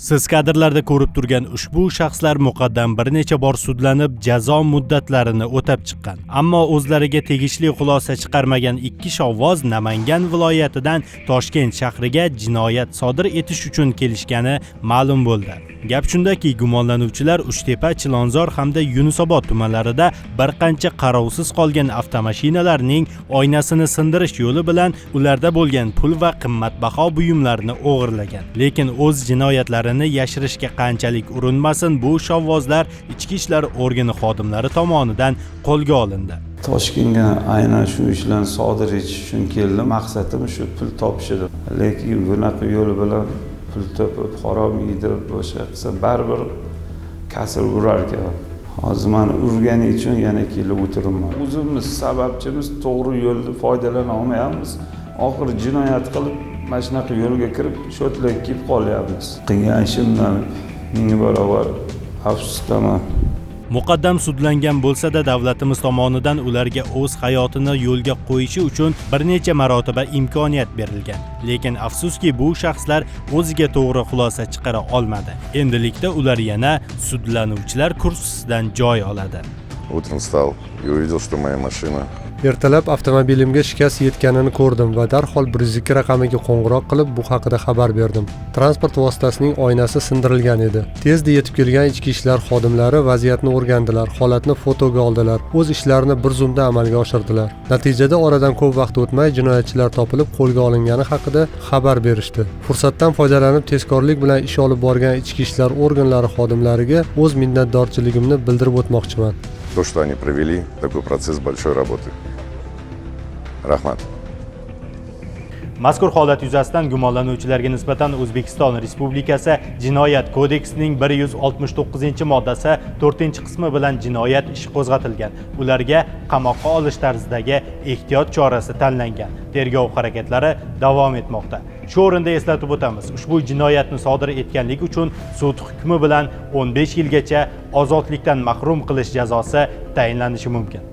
Siz kadrlarda ko'rib turgan ushbu shaxslar muqaddam bir necha bor sudlanib, jazo muddatlarini o'tab chiqqan. Ammo o'zlariga tegishli xulosa chiqarmagan ikki shovvoz Namangan viloyatidan Toshkent shahriga jinoyat sodir etish uchun kelishgani ma'lum bo'ldi. Gap shundaki, gumonlanuvchilar Uchtepa, Chilonzor hamda Yunusobod tumanlarida bir qancha qarovsiz qolgan avtomashinalarning oynasini sindirish yo'li bilan ularda bo'lgan pul va qimmatbaho buyumlarni o'g'irlagan. Lekin o'z jinoyatlarini yashirishga qanchalik urinmasin, bu shovvozlar ichki ishlar organi xodimlari tomonidan qo'lga olindi. Toshkentga aynan shu ishlarni sodir etish uchun keldim. Maqsadim shu pul topish edi. Lekin bunaqa yo'l bilan pul topib, harom yedirib boshqa qilsa, baribir kasr urar ekan. Hozir mani urgani uchun yana kelib o'tiribman. O'zimiz sababchimiz, to'g'ri yo'lda foydalana olmayapmiz. Oxiri jinoyat qilib, mana shunaqa yo'lga kirib, sho'tlarga kelib qolyapmiz. Qilgan ishimdan ming barobar afsusdaman. Muqaddam sudlangan bo'lsa-da, davlatimiz tomonidan ularga o'z hayotini yo'lga qo'yishi uchun bir necha marotaba imkoniyat berilgan. Lekin afsuski, bu shaxslar o'ziga to'g'ri xulosa chiqara olmadi. Endilikda ular yana sudlanuvchilar kursisidan joy oladi. Утром встал и увидел, что моя машина Ertalab avtomobilimga shikast yetganini ko'rdim va darhol 102 raqamiga qo'ng'iroq qilib, bu haqida xabar berdim. Transport vositasining oynasi sindirilgan edi. Tezda yetib kelgan ichki ishlar xodimlari vaziyatni o'rgandilar, holatni fotoga oldilar, o'z ishlarini bir zumda amalga oshirdilar. Natijada oradan ko'p vaqt o'tmay jinoyatchilar topilib, qo'lga olingani haqida xabar berishdi. Fursatdan foydalanib, tezkorlik bilan ish olib borgan ichki ishlar organlari xodimlariga o'z minnatdorchiligimni bildirib o'tmoqchiman. То, что они провели такой процесс большой работы. Rahmat. Mazkur holat yuzasidan gumonlanuvchilarga nisbatan O'zbekiston Respublikasi Jinoyat kodeksining 169-moddasi 4-qismi bilan jinoyat ishi qo'zg'atilgan. Ularga qamoqqa olish tarzidagi ehtiyot chorasi tanlangan. Tergov harakatlari davom etmoqda. Shu o'rinda eslatib o'tamiz, ushbu jinoyatni sodir etganlik uchun sud hukmi bilan 15 yilgacha ozodlikdan mahrum qilish jazosi tayinlanishi mumkin.